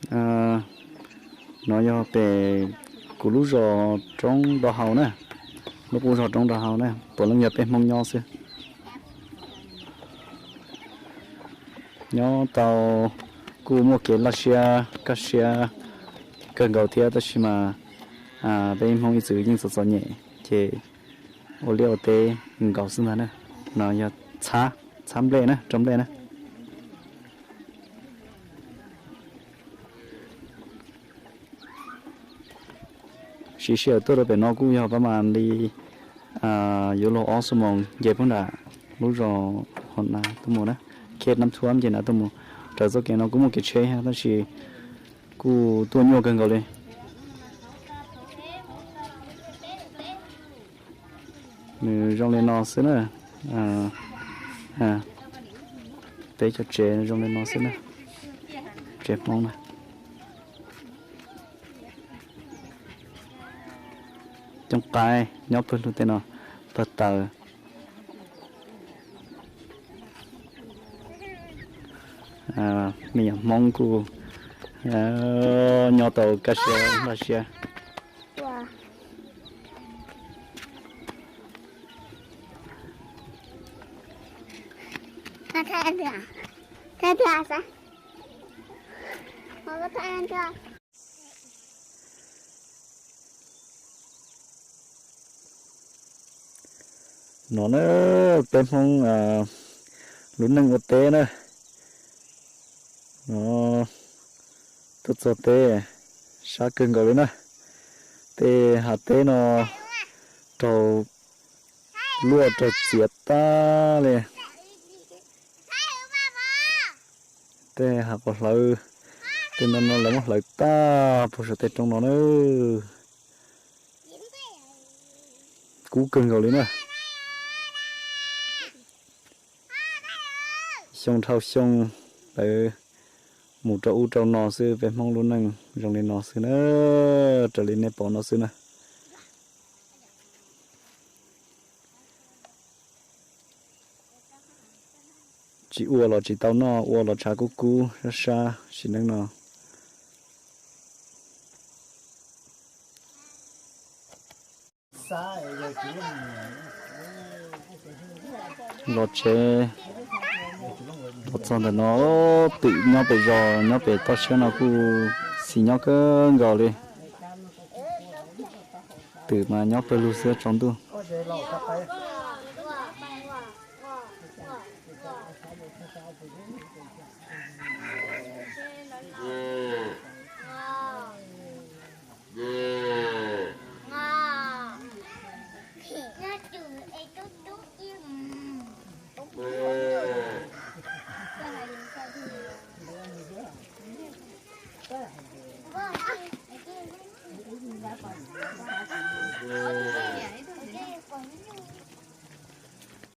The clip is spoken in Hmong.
No yog pem kuv lub zos Roob Nto Hau na, lub qub zos Roob Nto Hau na, puav leej yog peb Hmoob nyob xwb. Nyob tau kuj muaj kev laj siab kaj siab kawg nkaus thiab, tab sis mas peb Hmoob ib txwm yeej txom txom nyem ces ua liaj ua teb nkaus xwb ntag na. No yog txhab, txhab nplej na, rau nplej na. Siv sij hawm tuaj rau pem no kuj yog pab mas li yuav luag ob xuab moos nce puag nram lub zos Hom Nas tuaj mus na, Khej Nab Thuab nce nram tuaj mus. Raws txoj kev no kuj muaj kev tsheb tab sis kuj tuaj nyuaj kawg nkaus li. Nws zoo li no xwb na. Peb cov tsev zoo li no xwb na. Tsev Hmoob na. Coob qaib nyob pawg lug tej no, pawg taws. Me nyuam Hmoob kuj nyob tau kaj siab laj siab. No na, peb Hmoob lub neej ua teb na. No tuaj txog teb sab kawg nkaus li na. Tej hav teb no raug luaj raug txiav tag li. Tej hav quav hlawv, tej no no lawv muab hlawv tag puag saum tej roob no na. Kub kawg nkaus li na. Xyoo dhau xyoo lawv mus rau ub rau no xwb, peb Hmoob lub neej zoo li no xwb na, raws li nej pom no xwb na. Tsis ua los tsis tau noj, ua los tshav kub kub sab sab sim neej no. Los tsev, los txog ntawm no, twm nyob pem zos nyob pem toj siab no kuj xis nyob kawg nkaus li. Twm mas nyob pawg lug xwb tsaus ntuj.